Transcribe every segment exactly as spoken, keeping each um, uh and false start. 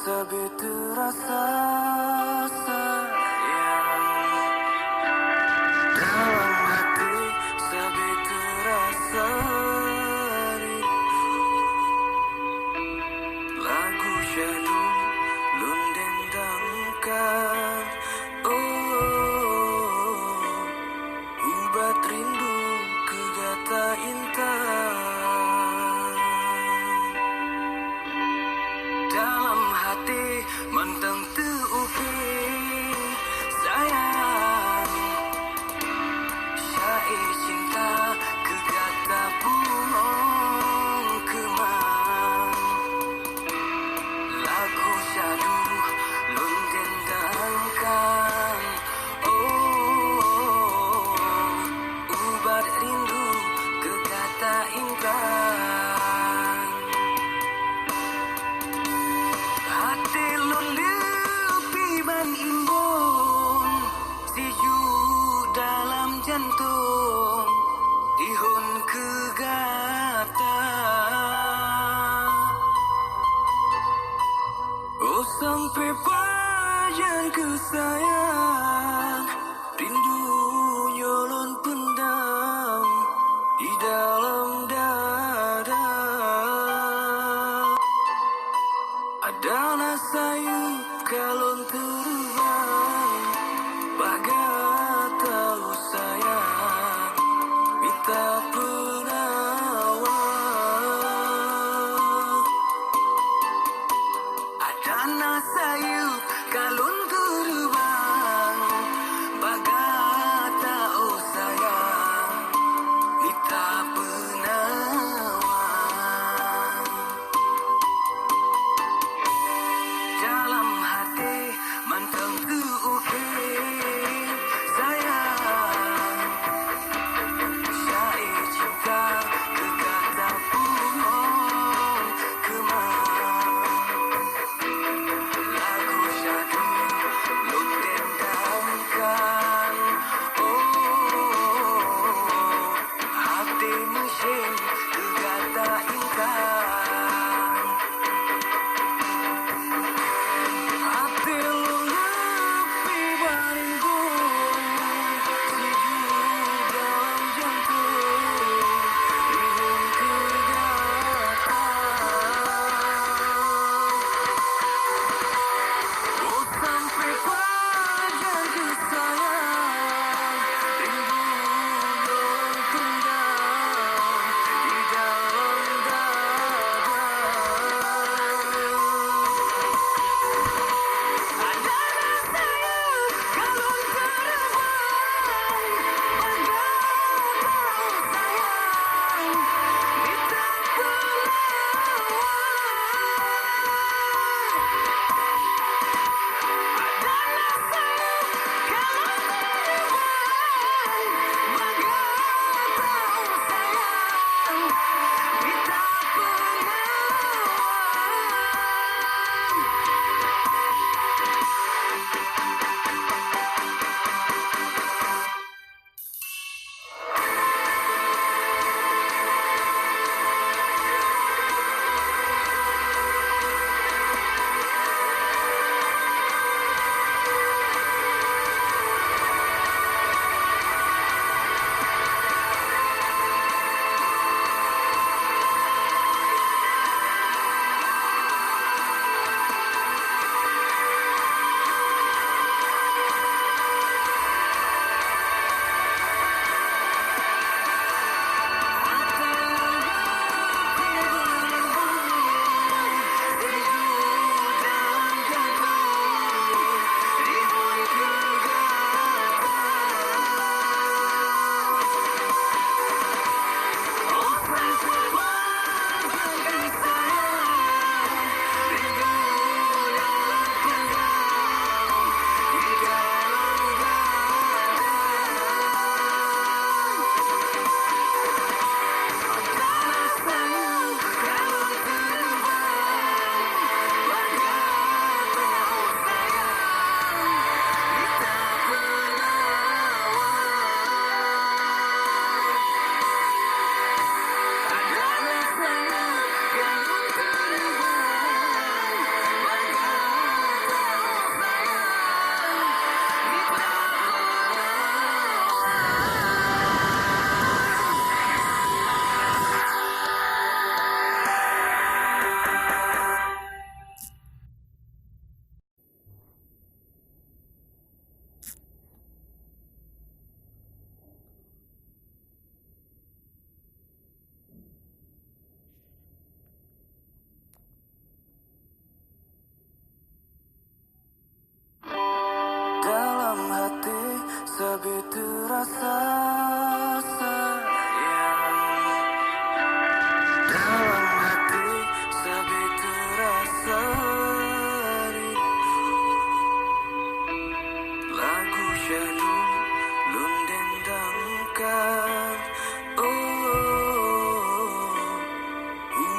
Sabe teurasa sayang dalam hati, sabe teurasa rindu. Lagu syahdu lôn dendangkan, oh, ubat rindu keu gata intan. Dalam hati mantong teuukir sayang, syair cinta keu gata pulong keumang. Lagu syahdu lôn dendangkan, oh, ubat rindu keu gata intan. Até lôn leupie ban imbon, sijuek dalam jantong, ihon keu gata. Oh sampai pajan keu sayang, rindu nyoe lôn pendam di dalam dada. Adalah sayeup ka lôn teureumbang bak gata, oh sayang, mita peunawa. Adana sayeup ka lôn teureumbang bak gata, oh sayang, mita peunawa. Dalam hati mantong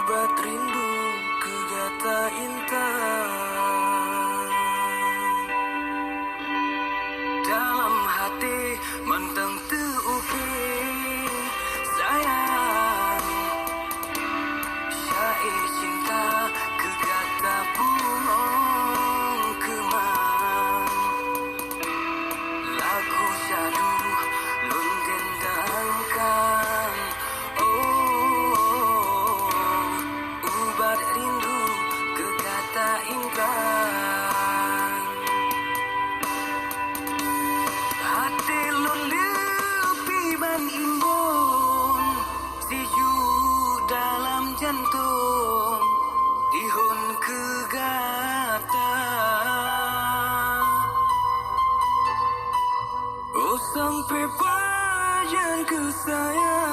Buet rindu keu gata intan. Dalam hati mantong teuukir sayang. Syair cinta keu gata pulong keumang. Lagu syadu lôn dendangkan. Oh, ubat rindu keu gata intan. Até lôn leupie ban imbon, sijuek dalam jantong, ihon keu gata. Oh, sampai pajan keu sayang.